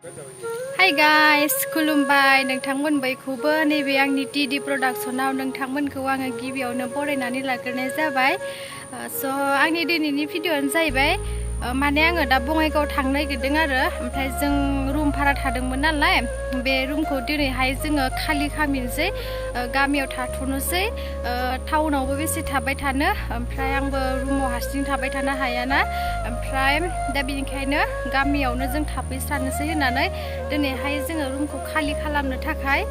Hi guys, खुलुमबाय नोंथांमोन बयखौबो नैबे आंनि टीडी प्रडाक्शनाव नोंथांमोनखौ आङो गिबियावनो बरायनानै लाग्रोनाय जाबाय। स' आंनि दिनैनि भिडिअ'आनो जाहैबाय माने आङो दा बङाइगाव थांनो नागिरदों आरो ओमफ्राय जों रुम भारा थादोंमोन नालाय बे रुमखौ दिनैहाय जोङो खालि खालामनोसै गामियाव थाथ'नोसै टाउनावबो बेसे थाबाय थानो ओमफ्राय आंबो रुमाव हारसिं थाबाय थानो हायाना ओमफ्राय दा बेनिखायनो गामियावनो जों थाफैस्रानोसै होननानै दिनैहाय जोङो रुमखौ खालि खालामनो थाखाय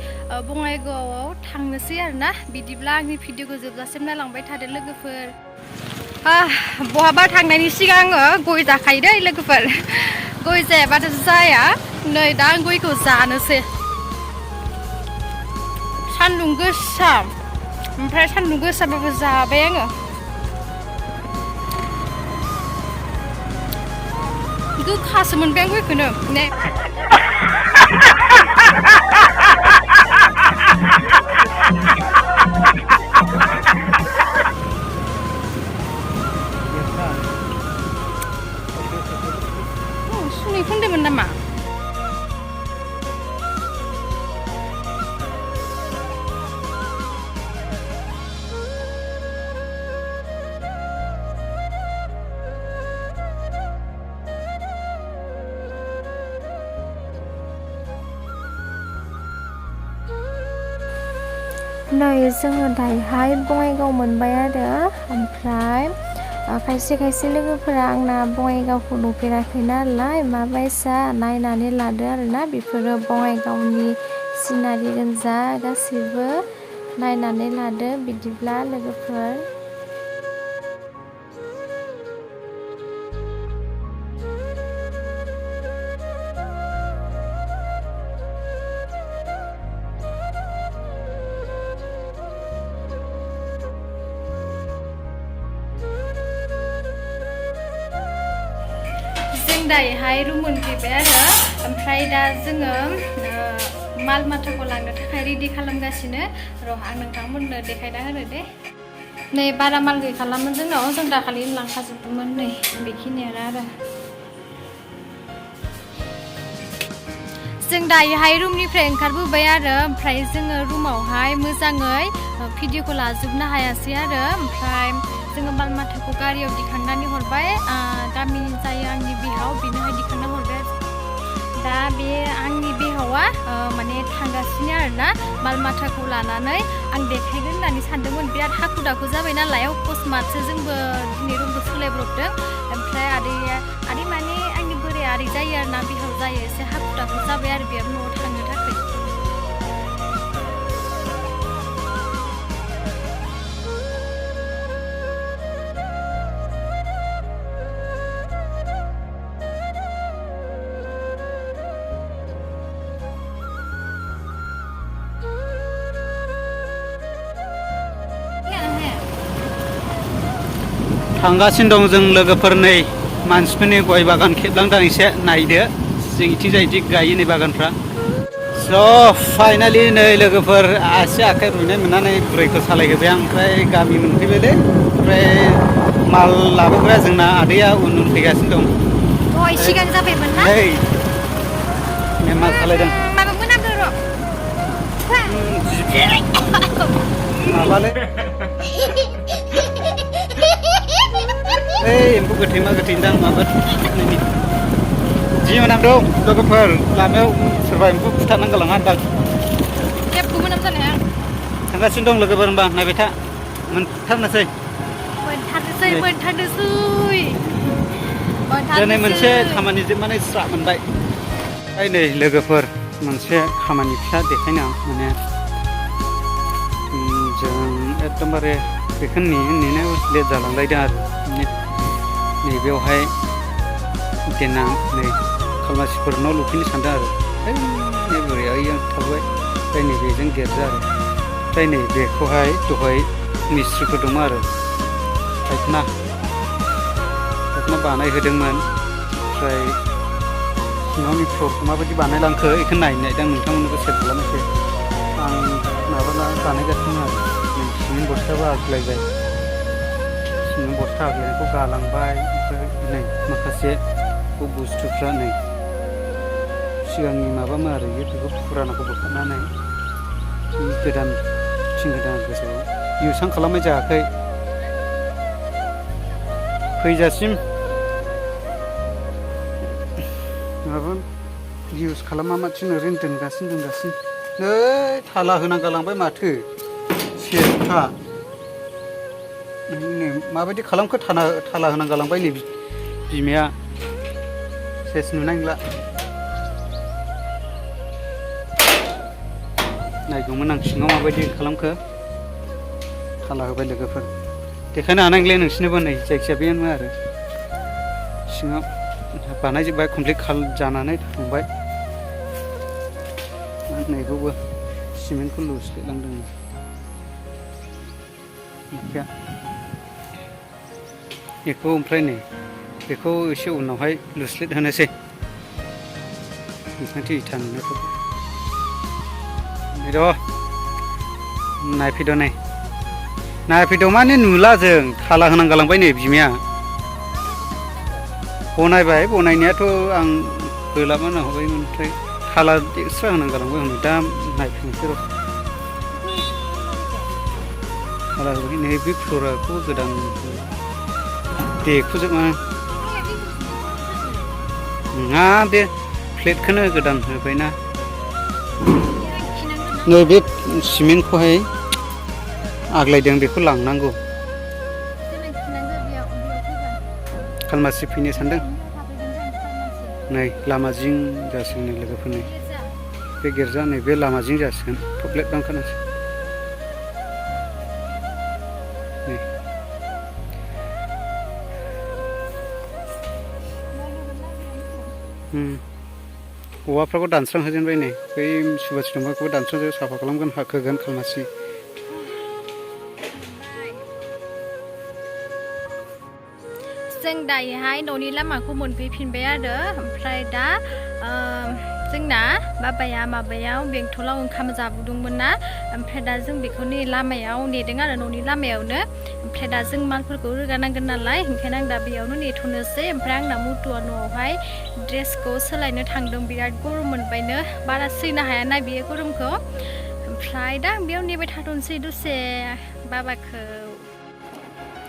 बङाइगावआव थांनोसै आरोना बिदिब्ला आंनि भिडिअखौ जोबजासिम नायलांबाय थादो लोगोफोर। बहाबा थांनायनि सिगां आङो गय जाखायो दै लोगोफोर गय जायाबाथ' जाया नै दा आं गयखौ जानोसै सान्दुं गोसा ओमफ्राय सान्दुं गोसाबाबो जाबाय आङो गोखासो मोनबाय आं गयखौनो ने सुनै फुंदोंमोन नामा नै जोङो दायोहाय बङाइगाव मोनबाय आरो ओमफ्राय खायसे खायसे लोगोफोरा आंना बङाइगावखौ नुफेराखै नालाय माबायसा नायनानै लादो आरोना बेफोरो बङाइगावनि सिनारि गोजा गासैबो नायनानै लादो बिदिब्ला लोगोफोर। दायोहाय रुम मोनफैबाय आरो ओमफ्राय दा जोङो माल माथाखौ लांनो थाखाय रेडि खालामगासिनो र' आं नोंथांमोननो देखायना होनो दे नै बारा माल गैखालामोन जोंनाव जों दाखालि लांखाजोबदोंमोन नै बेखिनियानो आरो जों दायोहाय रुमनिफ्राय ओंखारबोबाय आरो ओमफ्राय जोङो रुमावहाय मोजाङै भिडिअखौ लाजोबनो हायासै आरो ओमफ्राय जोङो माल माथाखौ गारियाव दिखांनानै हरबाय गामिनि जायो आंनि बिहाव बेनोहाय दिखांना हरबाय दा बे आंनि बिहावा माने थांगासिनो आरोना माल माथाखौ लानानै आं देखायगोन होननानै सानदोंमोन बिराद हाखु दाखु जाबाय नालाय अकस्मातसो जोंबो दिनै रुमखौ सोलायब्रबदों ओमफ्राय आदै माने आंनि बोराया आदै जायो आरोना बिहाव जायो एसे हाखु दाखु जाबाय आरो बेयाव न'आव थांनो थाखाय थांगासिनो दं जों लोगोफोर नै मानसिफोरनि गय बागान खेबलांदों एसे नायदो जों इथिंजाय इदि गायो नै बागानफ्रा स' फाइनालि नै लोगोफोर आसि आखाइ रुइनाय मोननानै बुरैखौ सालायहोबाय आं ओमफ्राय गामि मोनफैबायलै ओमफ्राय माल लाबोग्रा जोंना आदैया उन फैगासिनो दं दहाय सिगां जाबायमोन ना नै माल सालायदों माबा मोनामदों र' माबालै एम्फौ गोथै मा गोथै दां माबा जि मोनामदों लोगोफोर लामायाव सोरबा एम्फौ बुथारनानै गालाङा दां जेबो मोनामजानाया थांगासिनो दं लोगोफोर होनबा नायबाय था मोनथारनोसै दिनै मोनसे खामानि जोबनानै स्रा मोनबाय नै लोगोफोर मोनसे खामानि फिसा देखायनो आं माने जों एकदमबारे बेखौ नेनो लेट जालांलायदों आरो नैबेयावहाय देनां नै खालमासिफोरनाव लुफैनो सानदों आरो नै बोरैया ओइयाव थाबाय ओमफ्राय नैबेजों देरदो आरो ओमफ्राय नै बेखौहाय दहाय मिस्ट्रिफोर दंमोन आरो फाइखना बानायहोदोंमोन ओमफ्राय सिङावनि फ्लरखौ माबायदि बानायलांखो बेखौ नायनायदों नोंथांमोननोबो सेयार खालामनोसै आं माबा बानायगासिनो आरो नै सिमेन्ट बस्थाबो आग्लायबाय सिमेन्ट बस्था आग्लायनायखौ गालांबाय ओमफ्राय नै माखासे बुस्थुफ्रा नै सिगांनि माबामोन आरो बेखौ फुरानाखौ बोखारनानै गोदान थिं गोदान गोजौआव इउसां खालामनाय जायाखै फैजासिम माबा इउस खालामामाथिं ओरैनो दोनगासिनो नै थाला होनां गालांबाय माथो सेरखा नै माबायदि खालामखो थाला होनां गालांबाय नै बिमाया सेस नुनाय नंला नायगौमोन आं सिङाव माबायदि खालामखो थाला होबाय लोगोफोर देखायनो हानाय नंला नोंसिनोबो नै जायखिजाया बेनो आरो सिङाव बानायजोब्बाय कमप्लिट जानानै थांबाय नैखौबो सिमेन्टखौ लुस्लिलांदों बेखौ ओमफ्राय नै बेखौ एसे उनावहाय लुस्लिट होनोसै बिफांथि इथा नुनायखौ र' नायफैद' माने नुला जों थाला होनां गालांबाय नै बिमाया बनायनायाथ' आं होलाबानो हरबायमोन ओमफ्राय थाला एक्सट्रा होनां गालांबाय हनै दा नायफिननोसै र' थाला होबाय नै बे फ्ल'राखौ गोदान देखुजोबमा नङा बे प्लेटखौनो गोदान होबायना नै बे सिमेन्टखौहाय आग्लायदों बेखौ लांनांगौ खालमासि फैनो सानदों नै लामा जिं जासिगोन नै लोगोफोरनि बे गिर्जा नै बे लामा जिं जासिगोन टपलेट बांखानांसै नै औवाफ्राखौ दानस्रांहोजेनबाय नै बै सुबास दंफांखौबो दानस्रांजोब साफा खालामगोन खोगोन खालमासि जों दायोहाय न'नि लामाखौ मोनफैफिनबाय आरो ओमफ्राय दा जोंना बाबाया माबायाव बेंथलाव ओंखाम जाबोदोंमोन ना ओमफ्राय दा जों बेखौ नै लामायाव नेदों आरो न'नि लामायावनो ओमफ्राय दा जों मालफोरखौ रोगानांगोन नालाय ओंखायनो आं दा बेयावनो नेथ'नोसै ओमफ्राय आंना मुथुआ न'आवहाय ड्रेसखौ सोलायनो थांदों बिराद गरम मोनबायनो बारा सैनो हायाना बेयो गरमखौ ओमफ्राय दा आं बेयाव नेबाय थाथ'नोसै दसे बाबाखौ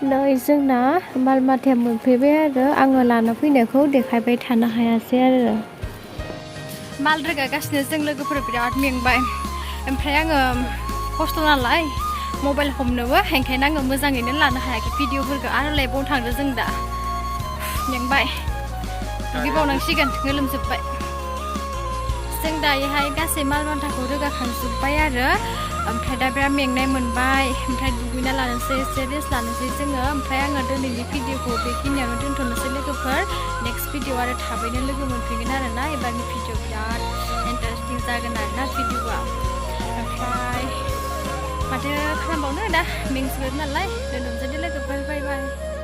नै जोंना माल माथाया मोनफैबाय आरो आङो लाना फैनायखौ देखायबाय थानो हायासै आरो माल रोगागासिनो जों लोगोफोर बिराद मेंबाय ओमफ्राय आङो खस्थ' नालाय मबाइल हमनोबो ओंखायनो आङो मोजाङैनो लानो हायाखै भिडिअफोरखौ आरो लाइभआव थांदों जों दा मेंबाय दुगैबावनांसिगोन गोलोमजोब्बाय जों दायोहाय गासै माल माथाखौ रोगाखांजोब्बाय आरो ओमफ्राय दा बिराद मेंनाय मोनबाय ओमफ्राय दुगैना लानोसै एसे रेस्ट लानोसै जोङो ओमफ्राय आङो दिनैनि भिडिअखौ बेखिनियावनो दोनथ'नोसै लोगोफोर नेक्स्ट भिडिअ आरो थाबैनो लोगो मोनफैगोन आरोना एबारनि भिडिअ बिराद इन्टारेस्टिं जागोन आरोना भिडिअआ ओमफ्राय माथो खालामबावनो दा मेंजोबो नालाय दोनथ'नोसै